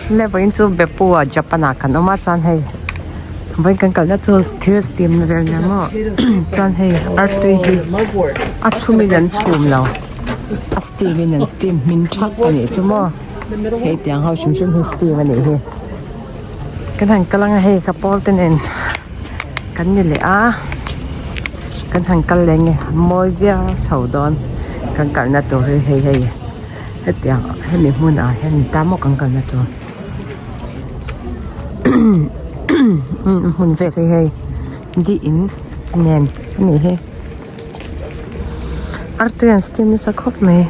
Vawiin chu Beppu ah Japan ah kan awm a chuan hei vawiin kan kalna chu thil steam na vel nia maw chuan hei artui hi a chhum in an chhum lo a steam in an steam hmin thak a nih chu maw hei tiang ho hrim hrim hi steam a nih hi kan han kal anga hei ka pawl te nen kan ni leh a kan han kal leh nge mawi viau chho dawn kan kalna tur hi hei hei. Hetiang hemi hmunah hian mi tam maw kan kalna tur hmun vel hi hei di in nen a nih hi artui an steam nasa khawp mai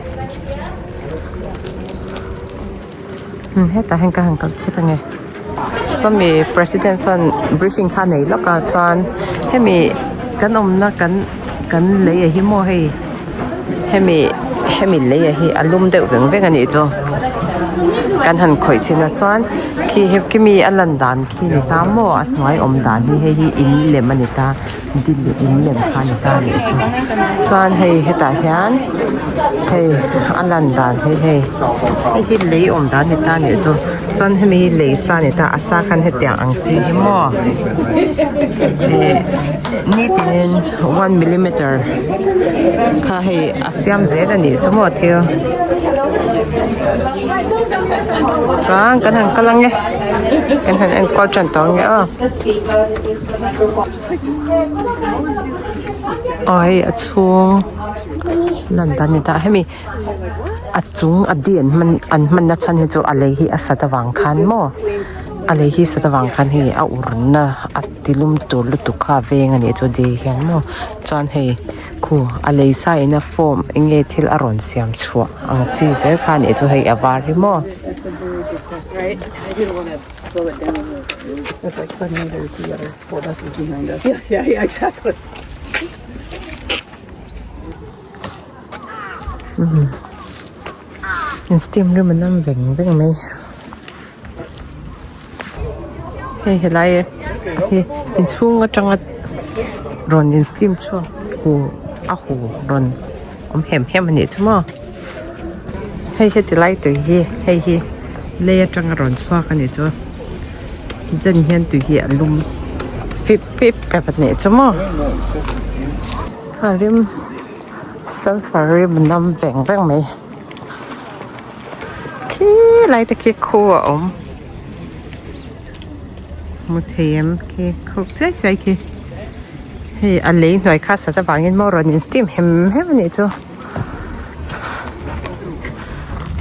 hetah hian ka han kal phut ange sawmi president sawn briefing kha a nei lawk a chuan hemi kan awmna kan kan lei ah hi maw hei hemi hemi lei ah hi a lum deuh veng veng a nih chu kan han khawih chhin a chuan khi he khimi a lan dan khi ni ta maw a hnuai awm dan hi hei hi in lem a ni ta dil in lem kha a ni ta a nih chu chuan hei hetah hian hei a lan dan hi hei hei hi lei awm dan a ni ta a nih chu chuan hemi hi lei sa a ni ta a sa khan hetiang ang chi hi maw ih nitin one millimeter kha hei a siam zel a nih chu maw thil chuan kan han kal ang e kan han enkawl tan tawh ang e aw. Aw hei a chhung lan dan ni ta hemi a chung a di an hman an hmanna chhan hi chu a lei hi a sat avang khan maw a lei hi sat avang khan hei a urna a ti lum tur lutuk kha a veng a nih chu di hian maw chuan hei khu a lei sa in a form eng nge thil a rawn siam chhuah ang chi zel kha a nih chu hei a var hi maw. Slow it down. It's like suddenly there's the other four buses behind us. Yeah, yeah, yeah, exactly. Mm. In steam rim an veng veng mai. Hei helai hi inchhung atanga rawn in steam chhuak hu a hu rawn awm hem hem a nih chu maw. Hei heti lai tui hi hei hi lei atanga rawn chhuak a nih chu zen hian tui hi a lum pip pip pep a nih chu maw a rim sulphur rim a nam veng veng mai khi lai te khi khu a awm hmu thei em khi khuk chiai chiai khi hei a lei hnuai kha sat avangin maw rawn in steam hem hem a nih chu.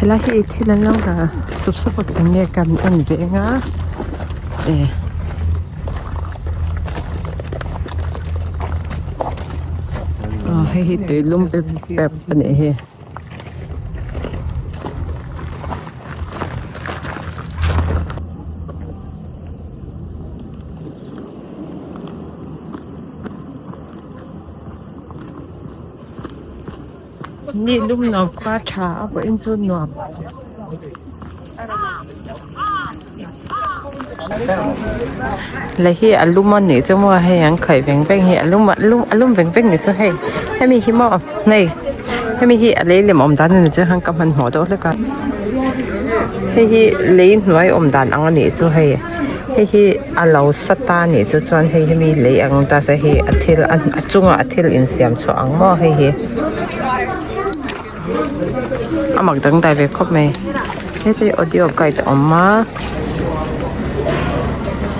Helai hi thil an lo dah sup sup a eng nge kan en ve eng a e aw hei hi tui lum pep pep a nih hi. Ni lum lo khua tha a pawhin chu nuam. Lei hi a lum a nih chu maw hei an khawih veng veng hi a lum a lum a lum veng veng ni chu hei hemi hi maw hei hemi hi a lei lem awm dan a ni chu han ka hmanhmawh deuh hlek a hei hi lei hnuai awm dan ang a nih chu hei. Hei hi a lo sa ta a nih chu chuan hei hi mi lei ang ta se hei a thil a chungah a thil insiam chhuah ang maw hei hi a mak dangdai ve khawp mai heti audio guide a awm a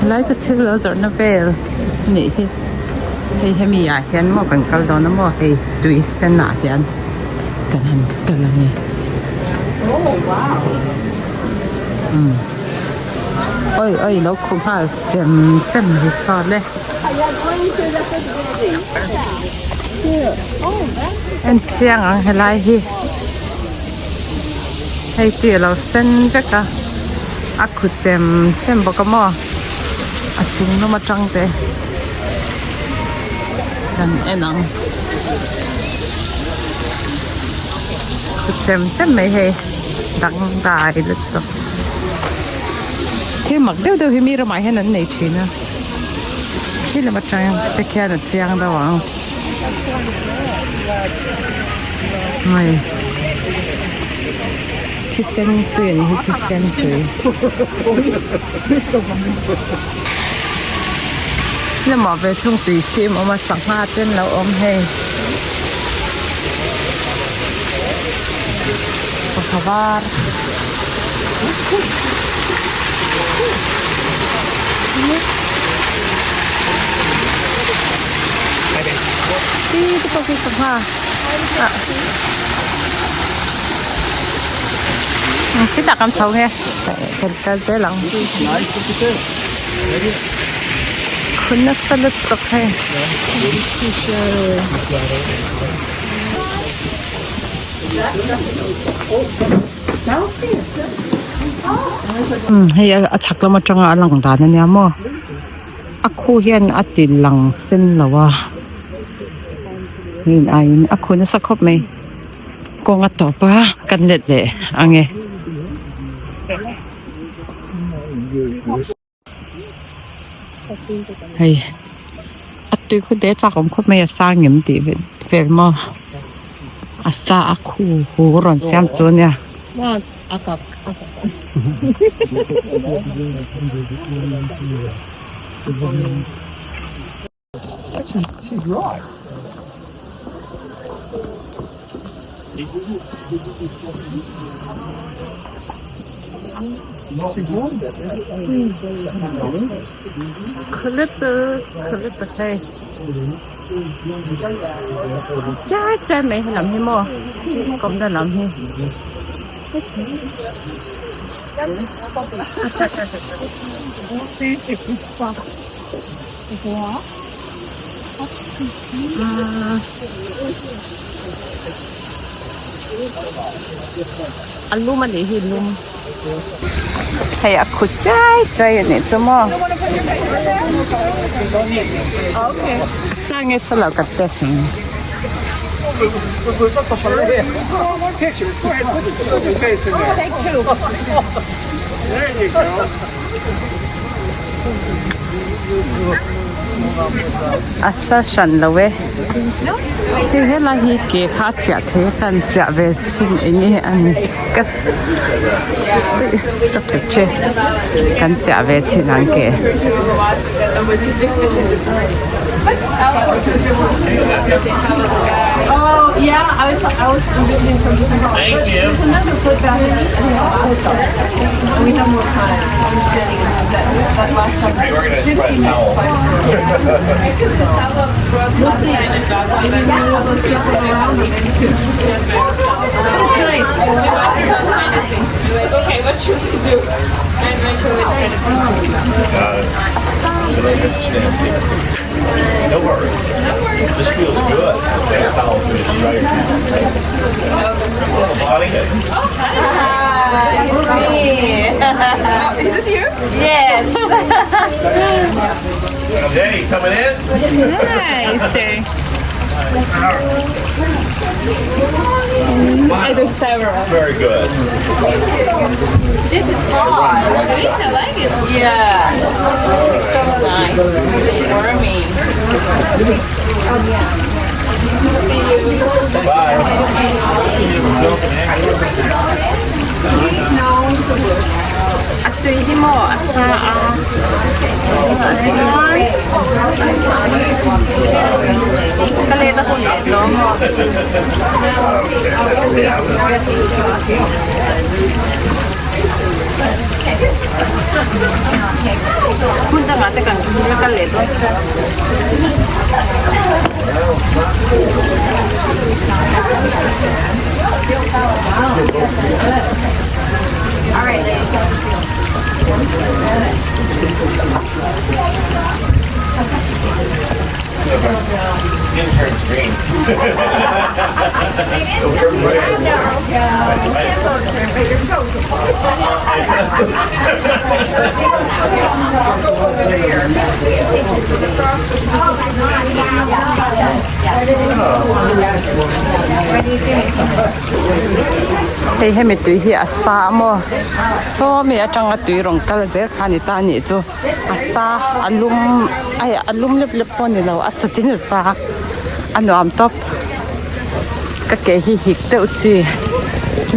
helai chu thil lo zawrhna vel a nih hi hei hemi ah hian maw kan kal dawn a maw hei tui sen ah hian kan han kal a ni umm. Oi oi lo khuh nghal chem chem hi sawt le. En chiang ang helai hi hei chi alo sen vek a a khu chem chem bawk a maw a chung lam atang te kan en ang khu chem chem mai hei dangdai lutuk. Thil mak deuh deuh hi mi ramah hian an nei thin a khi lam atang te khian a chiang deuh ang hei. Thisen tui anih hi thisen tui. Lamah ve thung tui fim awm a sangha te an lo awm hei. Sangha var. Ti te pawh khi sangha ah khitah kan chho nge kan kal zel ang khun nasa lutuk hei. Hei a chhak lam atanga a lang dan ania maw a khu hian a ti lang sen lo a rin aiin a khu nasa khawp mai kawng a tawp a kan let leh ang e. Hei a tui khu te chak awm khawp mai a sang em tih vel maw a sa a khu hu rawn siam chu ania. Chai chai mai helam hi maw kawmna lam hi. A lum a nih hi lum hei a khu chai chai a nih chu maw sange salo ka test ang. A sa hran lo e hei helai hi ke kha a chiah thei a kan chiah ve chhin eng nge a ni ka ka tluk che kan chiah ve chhin ang ke. A tui hi maw a sa a ka let a hun leh tawh maw. Hmun dangah te kan kal leh dawn sia. Hei hemi tui hi a sa a maw saw mi atanga tui rawn kal zel kha a ni ta a nih chu a sa a lum ai a lum lep lep pawh a ni lo a satin a sa a nuam tawp ka ke hi hik deuh chi.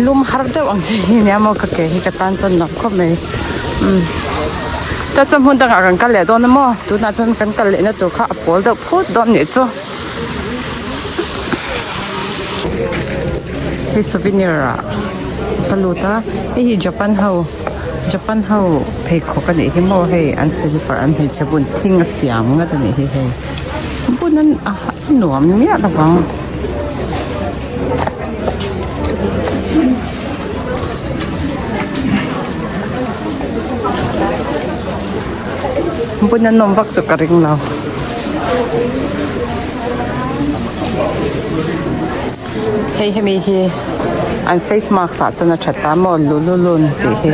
Lum har deuh ang chi hi nia maw ka ke hi ka tan chuan nuam khawp mai umm ta chuan hmun dangah kan kal leh dawn a maw tunah chuan kan kal lehna tur kha a pawl deuh phut dawn nih chu hei souvenir ah ka lut a hei hi Japan ho Japan ho pheikhawk a nih hi maw hei an slipper an hmeichhe bun thing a siam ngat a nih hi hei bun an a nuam miah lo vang. Bun a nawm vak chu ka ring lo. Hei hemi hi an face mask ah chuan a tha ta maw lululun tih hi.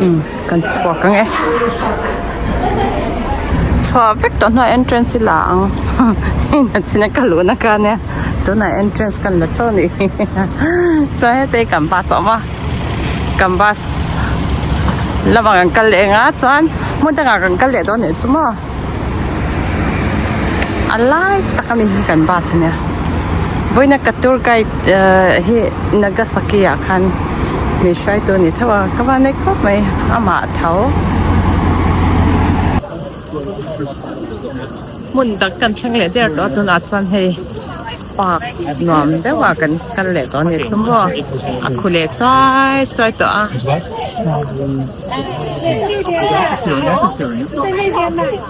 Umm kan chhuak ang e chhuah vek tawh hnuah entrance hi la ang hei nachina ka luhna kha ania tunah entrance kan la chauh a ni chuan heta hi kan bus a awm a kan bus lamah kan kal leh ang a chuan hmun dangah kan kal leh dawn anih chu maw a lai tak ami hi kan bus ania vawiina ka tour guide ehh hi Nagasaki ah khan min hruaitu a ni tho a ka van nei khawp mai amah tho. Hmun dang kan thleng leh der tawh a tunah chuan hei park nuam deuh ah kan kal leh tawh a ni chu maw a khu leh chuai chuai tawh a.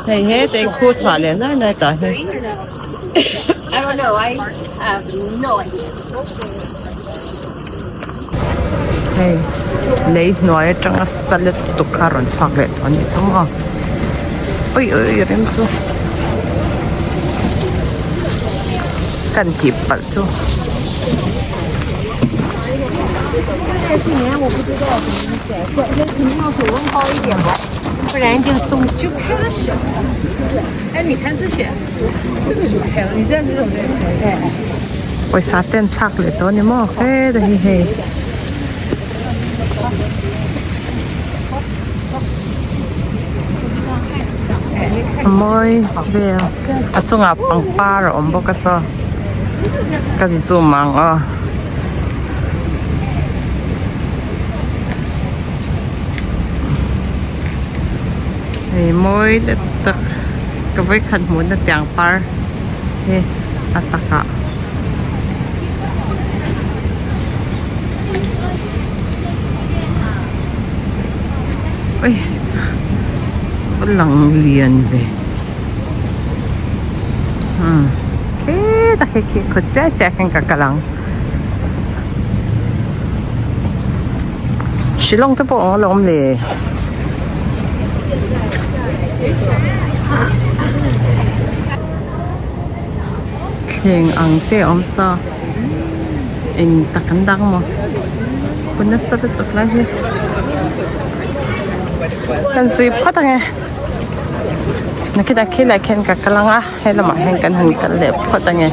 Hei he te khu chhuah leh lai lai tah hi. Hei lei hnuai atanga sa lutuk kha a rawn chhuak leh tawh a nih chu maw ui ui ui rem chu kan tih palh chu. Pawisa te an thlak leh tawh a ni maw heta hi hei. A mawi vel a chungah pangpar a awm bawk a saw ka zoom ang aw. Hei mawi let tak ka vawikhat hmuhna tiang par hi a takah. Ui a lang lian ve umm kheta khi khi khaw chiah chiah khan ka kal ang Shillong te pawh a awm alawm le. Thleng ang te a awm sa eng tak an dak maw hun nasa lutuk lai hi kan zui phawt ang e nakinah khilaiah khian ka kal ang a he lamah hian kan han kal leh phawt ang e.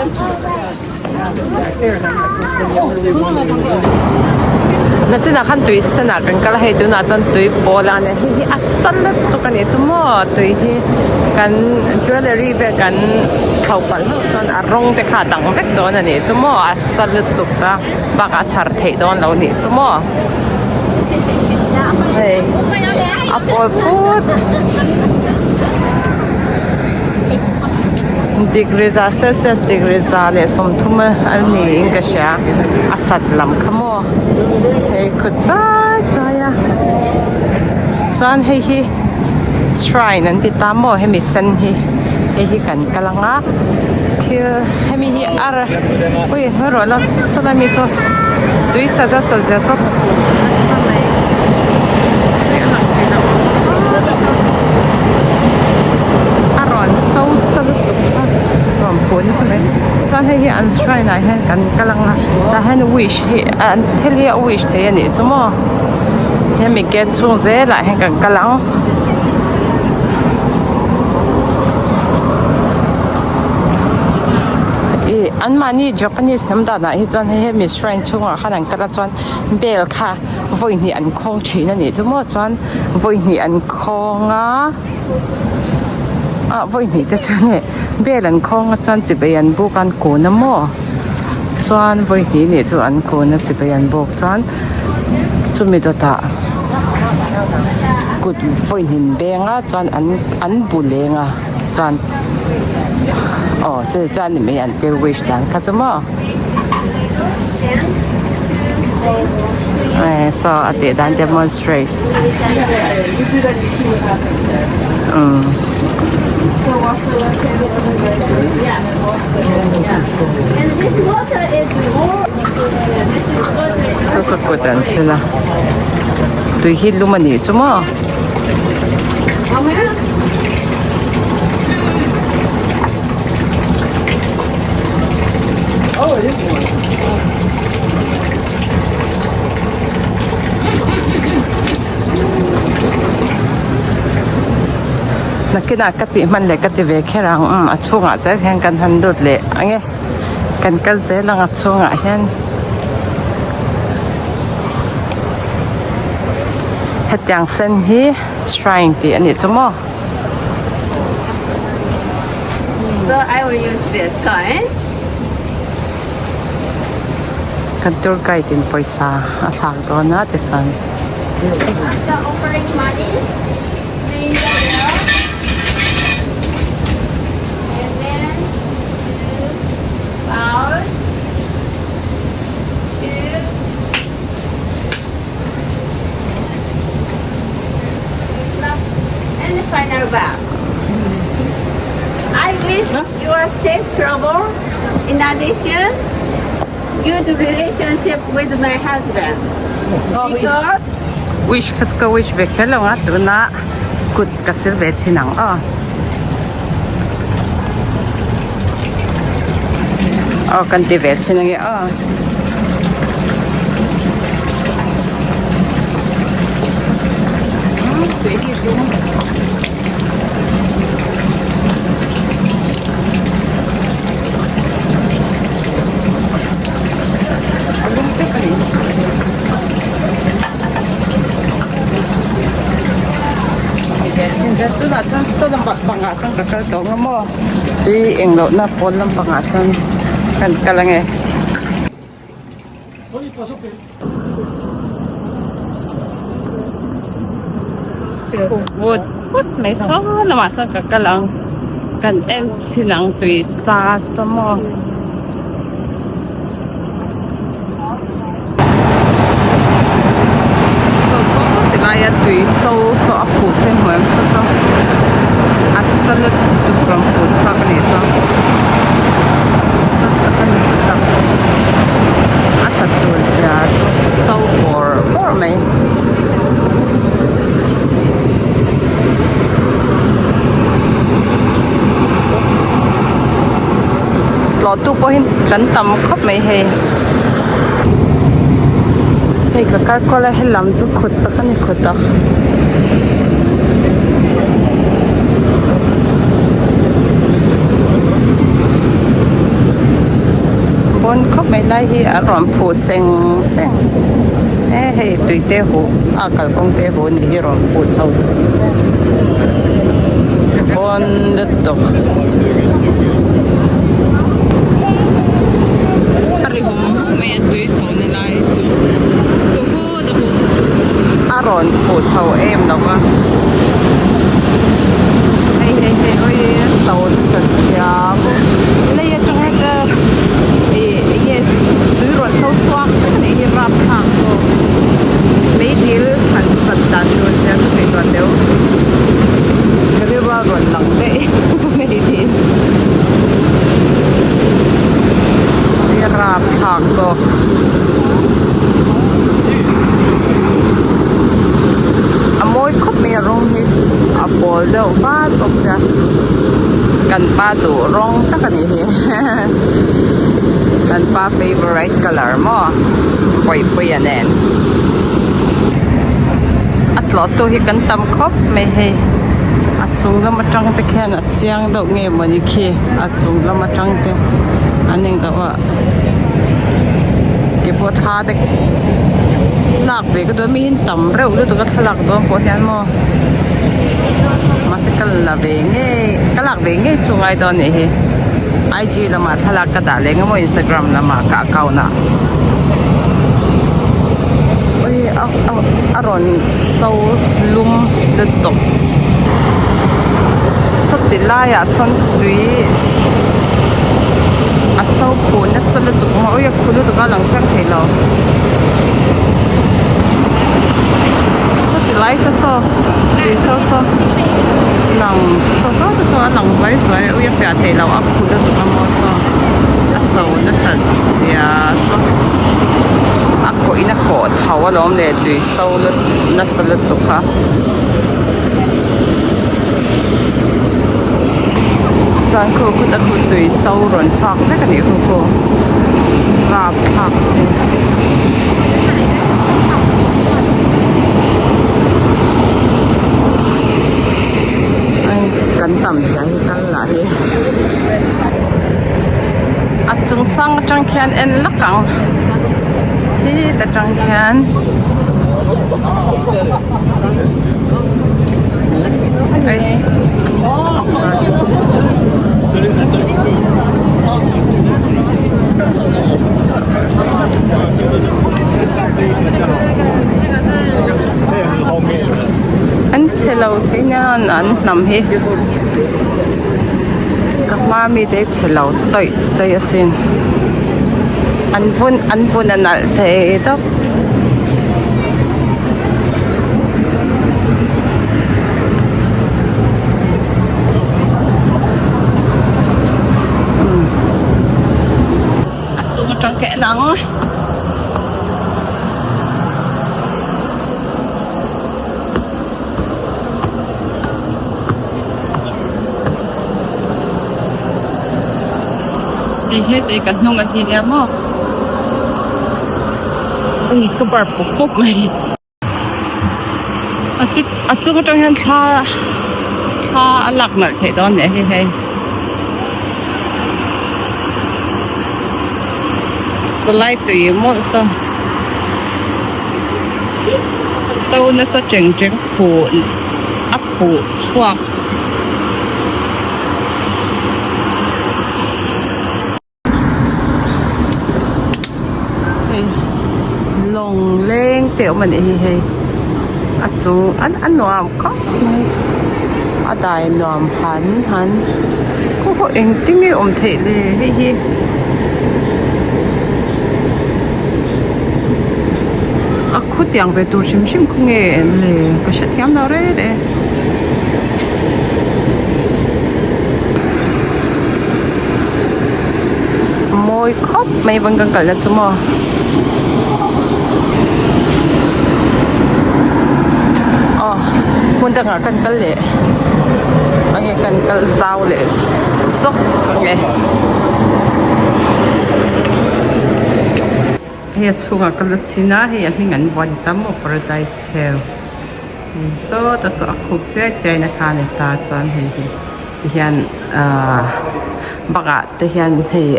Nachinah khan tui senah kan kal a hei tunah chuan tui pawl a nia hei hi a sa lutuk a nih chu maw tui hi kan jewellery vel kan thlo palh hlauh chuan a rawng te kha a dang vek dawn a nih chu maw a sa lutuk a bakah a chhar theih dawn lo nih chu maw hei a pawl phut. Degree za celsius degree 130 a niin ka hria a sat lam kha maw hei khaw chai chai a chuan hei hi shrine an ti ta maw hemi sen hi hei hi kan kal ang a thil hemi hi ar ui hawi rawh la sawlai mi saw tui sat a sat zia saw nasa mai hei a lang thei lo a rawn so sa lutuk a rawn phuh nasa mai chuan hei hi an shrine ah hian kan kal ang a tah hian wish hi an thil hi a wish thei a nih chu maw hemi gate chhung zelah hian kan kal ang. Ih anmahni Japanese hnam danah hi chuan hei hemi shrine chhungah khan an kal a chuan bell kha vawi hnih an khawng thin a nih chu maw chuan vawi hnih an khawng a. Ah vawi hnih te chuan hei bel an khawng a chuan chibai an buk a an kun a maw chuan vawi hnih nih chu an kun a chibai an buk chuan chumi dawtah kut vawi hnin beng a chuan an an bu leng a chuan aw chu chuan ni mai an thil wish dan kha chu maw saw a tih dan demonstrate umm. Saw saw kut an sil a tui hi lum a nih chu maw. Nakinah ka tih hman leh ka ti ve kher ang umm a chhungah zel hian kan han lut leh ang e kan kal zel ang a chhungah hian hetiang sen hi shrine tih a nih chu maw. So I will use this coin. Kan tour guide in pawisa a thlak dawn a tichuan. After offering money, ring the bell. And then you bow to And the final bow. I wish you a safe travel. In addition, good relationship with my husband. Because Wish kha chu ka wish ve kher lo a tuna kut ka sil ve thin ang aw. Aw kan ti ve thin ange aw. Tunah chuan saw lamah pangah sawn ka kal tawh ang a maw tui englohna pawn lampangah sawn kan kal ange. Vut vut mai saw lamah sawn ka kal ang kan en chhin ang tui sa saw maw. Saw saw ti laia tui so saw a phuh se hmuh em saw saw a sa lutuk rawn phuh chhuak a nih chuan sa tak a ni sa tak a sat tur zia chu so bawr bawr mai. Tlawh tu pawh hi kan tam khawp mai hei hei ka kal kual a helam chu khut tak a ni khut a. Pawn khawp mai lai hi a rawn phuh seng seng e hei tui te huh a kalkawng te huh ni hi rawn phuh chho seng seng pawn lutuk. A ri hum hum mai a tui sawhna lai chu a rawn phuh chho em lo va hei hei hei hawi so nasa thiam lei atanga ka ih enge tui rawn tho chhuak vek anih hi rapthlak pawh meidil han sat dan tur sia ka ngaihtuah deuh ka rilru a rawn lang daih meidil rapthlak zawk. A mawi khawp mai a rawng hi a pawl deuh vat bawk sia kan pa duh rawng tak a nih hi kan pa favourite colour maw pawihpuia nen a tlawh tu hi kan tam khawp mai hei a chung lam atang te khian a chiang deuh nge mawni khi a chung lam atang te an englo a. Ke pawh thla te lak ve ka duh a mi hi an tam reuh lutuk a thlalak dawn pawh hian maw. Mahse ka la ve ngei ka lak ve ngei chu ngai dawn anih hi. IG lamah thlalak ka dah leh engemaw Instagram lamah ka account ah. Ui a a a rawn so lum lutuk. Sawti laiah sawn tui a so phuh nasa lutuk maw ui a khu lutuk a lang chiang thei lo. Sawti lai te saw tui so saw lang saw saw te saw a lang zuai zuai a ui a fiah thei lo a khu lutuk a maw saw a so nasa zia saw a kawh in a kawh chho alawm le tui so nasa lutuk a. Chuan khu kut a khu tui so rawn chhuak vek a nih khu khu rapthlak si. Kan tam zia hi kal lah hi a chung sang atang khian en lak ang khi ta tang khian. An chhe lo thei nan an hnam hi ka hma mi te hi chhe lo tawih tawih asin an vun an vun a nalh thei tawp. A chung atang ka en ang. Ti heti ka hnung a hi nia maw. Ui ka bar pawp pawp mai. A chu a chung atang hian thla thla a lak nalh theih dawn nih hi hei. Salai tui mawlh saw a so nasa teng teng phuh a phuh chhuak. Hei lawng leng te a awm a nih hi hei a chung an a nuam khawp mai a dai nuam han han khaw pawh engtin nge awm theih le hei hi. A khutiang ve tur hrim hrim khaw nge em le ka hrethiam lo reng reng. Mawi khawp mai vawn kan kalna chu maw. Aw hmun dangah kan kal leh enge kan kal zau leh zawk ange. Hei a chhungah ka la chhin a hei a hming an vuah ni ta maw paradise hill. Sawta saw a khup chiai chiai na kha a ni ta chuan hei hi tihian ahh bangah te hian hei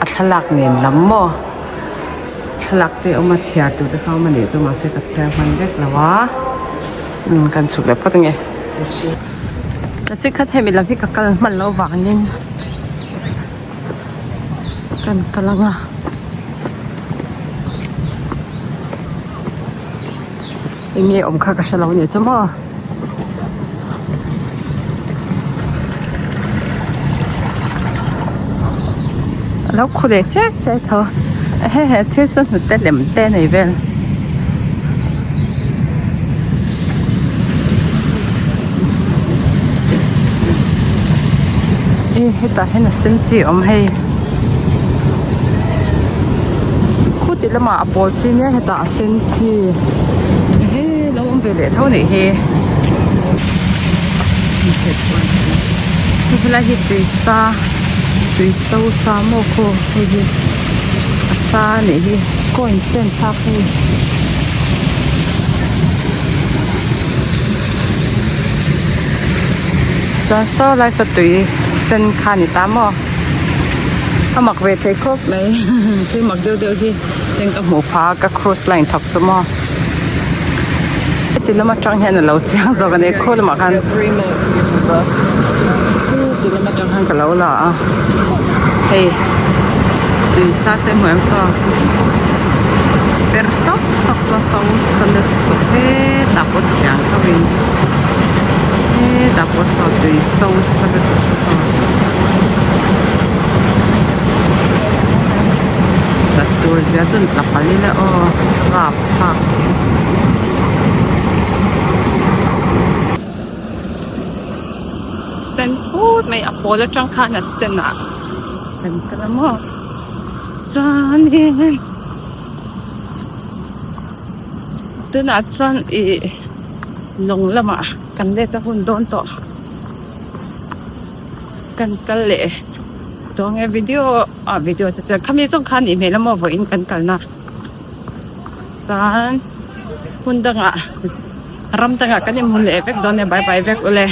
a thlalak nen lam maw thlalak te a awm a chhiar tur te kha a awm a nih chu mahse ka chhiar hman vek lo a umm kan chhuk leh phawt ange ta chi khat hemi lam hi ka kal hman loh vangin kan kal ang a. Eng nge awm kha ka hre lo ania chu maw. A lo khu leh chiai chiai tho he he thil chu hnute lem te nei vel. E hetah hian a sen chi a awm hei khuti lamah a pawl chi nia hetah a sen chi ehe lo awm ve leh tho a nih hi helai hi tui sa tui so sa maw khaw hei hi a sa a nih hi coin chen thlak hei. Chuan saw lai saw tui sen kha a ni ta maw a mak ve thei khawp mai thil mak deuh deuh hi heng ka hmuh phah a ka cruise line thawk chu maw. Ti lam atang hian a lo chiang zawk a ni khaw lamah khan ti lam atang khan ka lo la a hei tui sa se hmuh em saw per sawk sawk chuan so sa lutuk hetah pawh chutiang tho in hetah pawh saw tui so sa lutuk saw saw sat tur zia chu an tla palh ila aw rapthlak. Sen phut mai a pawl atang khan a sen ah kan kal a maw chuanin tunah chuan ih lawng lamah kan let a hun dawn tawh kan kal leh tawh ang e video ah video te chuan khami zawng khan nih hmel a maw vawiin kan kalna. Chuan hmun dangah ram dangah kan inhmu leh vek dawn e bye bye vek ule.